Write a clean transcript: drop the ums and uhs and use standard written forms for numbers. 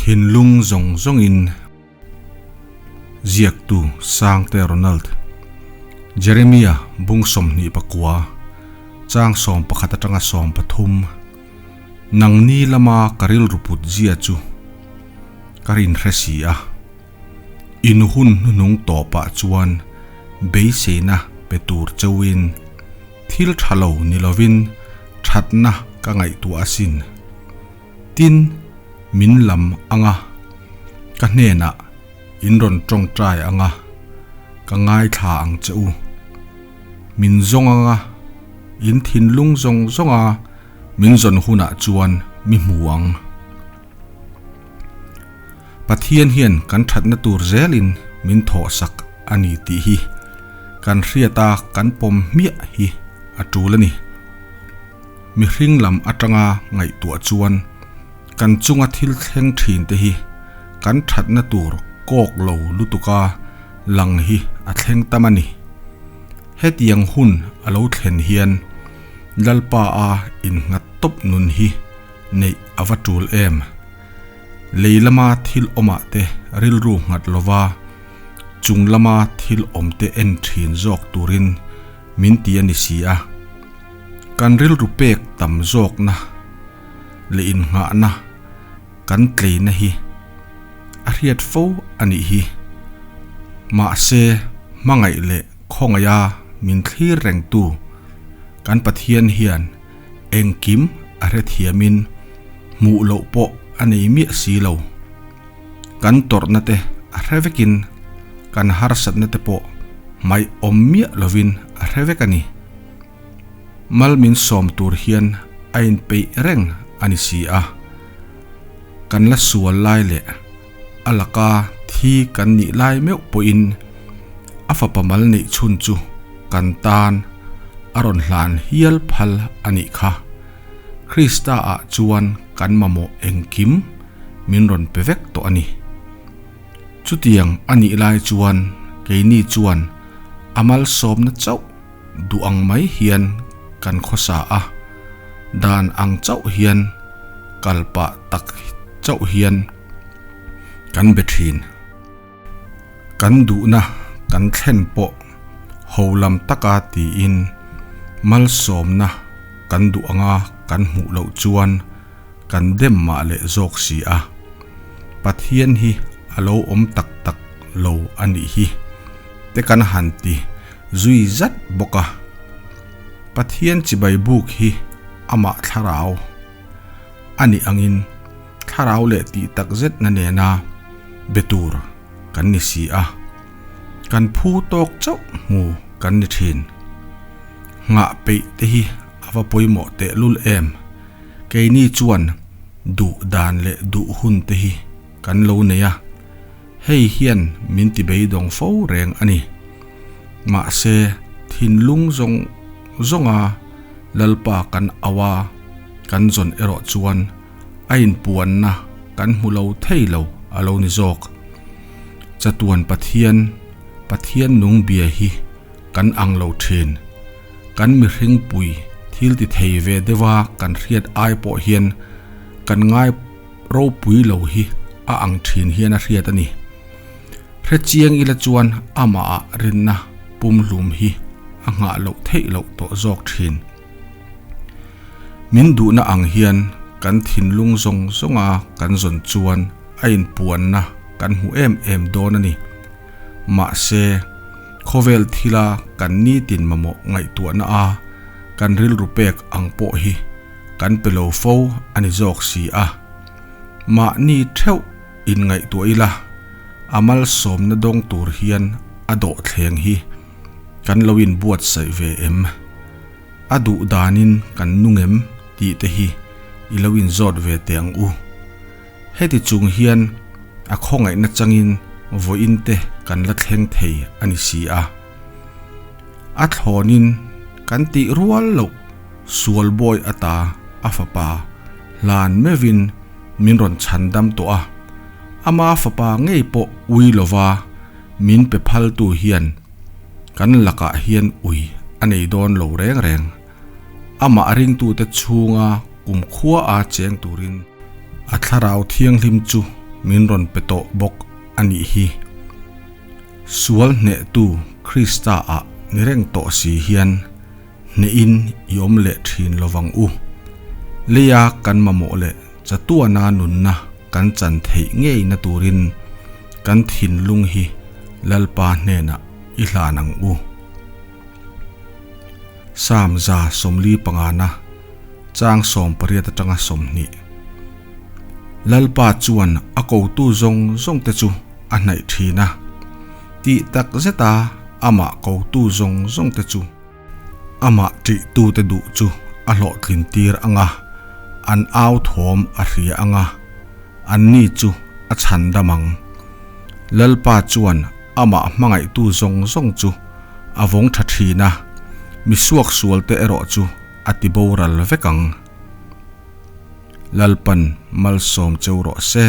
Thinlung zawng zawngin ziaktu Sangte Ronald, Jeremia bung 29, chang 11 atanga 13, Nangni lama ka rilru put zia chu ka rinhre si a, in hun hnuhnung tawpah chuan beiseina pe tur chauhin thil tha lo ni lovin thatna ka ngaihtuah asin. Tin, min lam anga ka hnenah in rawn tawngtai anga ka ngaithla ang che u. Min zawng anga in thinlung zawng zawnga min zawn hunah chuan mi hmu ang. Pathian hian kan thatna tur zelin min thawhsak a ni tih hi kan hriata kan pawm hmiah hi a tul a ni. Mihring lam atanga ngaihtuah chuan kan chunga thil thleng thin te hi kan thatna tur kawk lo lutuka lang hi a thleng tam a ni. Hetiang hun a lo thlen hian Lalpa a innghat tawp nun hi neih a va tul em? Lei lama thil awmah te rilru nghat lova chung lama thil awm te en thin zawk turin min ti a ni si a. Kan rilru pek tam zawkna leh innghahna kan tleina hi a hriat fo a nih hi. Mahse, hmangaih leh khawngaiha min thlir rengtu kan Pathian hian engkim a hrethiamin hmuh loh pawh a nei miah si lo. Kan tawrhna te a hre vekin kan harsatna te pawh hmaih awm miah lovin a hre vek a ni. Mal min sawm tur hian a inpeih reng a ni si a. Kan la sual lai leh a laka thi kan nih lai meuh pawhin a fapa mal neih chhun chu kan tan a rawn hlan hial phal a nih kha. Krista ah chuan kan mamawh engkim min rawn pe vek tawh a ni. Chutiang a nih lai chuan keini chuan a malsawmna chauh duh ang mai hian kan khawsa a, dan ang chauh hian kal pah tak chauh hian kan be thin. Kan duhna kan thlen pawh ho lam taka tiin malsawmna kan duh anga kan hmuh loh chuan kan dem mah leh zawk si a, Pathian hi a lo awm tak tak lo a nih hi te kan han ti zui zat bawk a. Pathian chibai buk hi amah thlarau a nih angin thlarau leh tih tak zetna nena be tur kan ni si a, kan phu tawk chauh hmu kan ni thin. Nghah peih te hi a va pawimawh tehlul em? Keini chuan duh dan leh duh hun te hi kan lo nei a, hei hian min ti beidawng fo reng a ni. Mahse, thinlung zawng zawnga Lalpa kan au a, kan zawn erawh chuan a inpuanna kan hmu lo thei lo a lo ni zawk. Chatuan Pathian, Pathian nung bia hi kan ang lo thin. Kan mihring pui thil ti thei ve deuha kan hriat ai pawh hian kan ngai ropui lo hi a ang thin hian a hriat a ni. Hrechiang ila chuan amah ah rinna pumhlum hi a nghah loh theih loh tawh zawk thin. Min duhna ang hian kan thinlung zawng zawnga kan zawn chuan a inpuanna kan hmu em em dawn a ni. Mahse, khawvel thila kan nitin mamawh ngaihtuahna a kan rilru pek ang pawh hi kan pe lo fo a ni zawk si a. Mahni theuh inngaihtuah ila, a malsawmna dawng tur hian a dawhthleng hi kan lo inbuatsaih ve em? A duh danin kan nung em tih te hi i lo inzawt ve teh ang u. Heti chung hian a khawngaihna changin vawiin te kan la thleng thei a ni si a. A thlawnin kan tih rual loh sual bawi ata a fapa hlan meuhin min rawn chhan dam tawh a, ama fapa ngei pawh ui lova min pe phaltu hian kan lakah hian ui a nei dawn lo reng reng. Amah ringtute chhunga kumkhua a cheng turin a thlarau thianghlim chu min rawn pe tawh bawk a nih hi. Sual hnehtu Krista ah ni reng tawh si hian hnehin i awm leh thin lovang u. Leia kan mamawh leh chatuana nunna kan chan theih ngeina turin kan thinlung hi Lalpa hnenah i hlan ang u. Psalm 45 na chang 18 atanga 20. Lalpa chuan a kotu zawng zawng te chu a hnaih thin a, tih tak zeta amah kotu zawng zawng te chu amah ṭihtute duh chu a hlawhtlin tir ang a, an au thawm a hria ang a, anni chu a chhandam ang. Lalpa chuan amah hmangaihtu zawng zawng chu a vawng tha thin a, mi suaksualte erawh chu a ti boral vek ang. Lalpan malsawm cheu rawh se.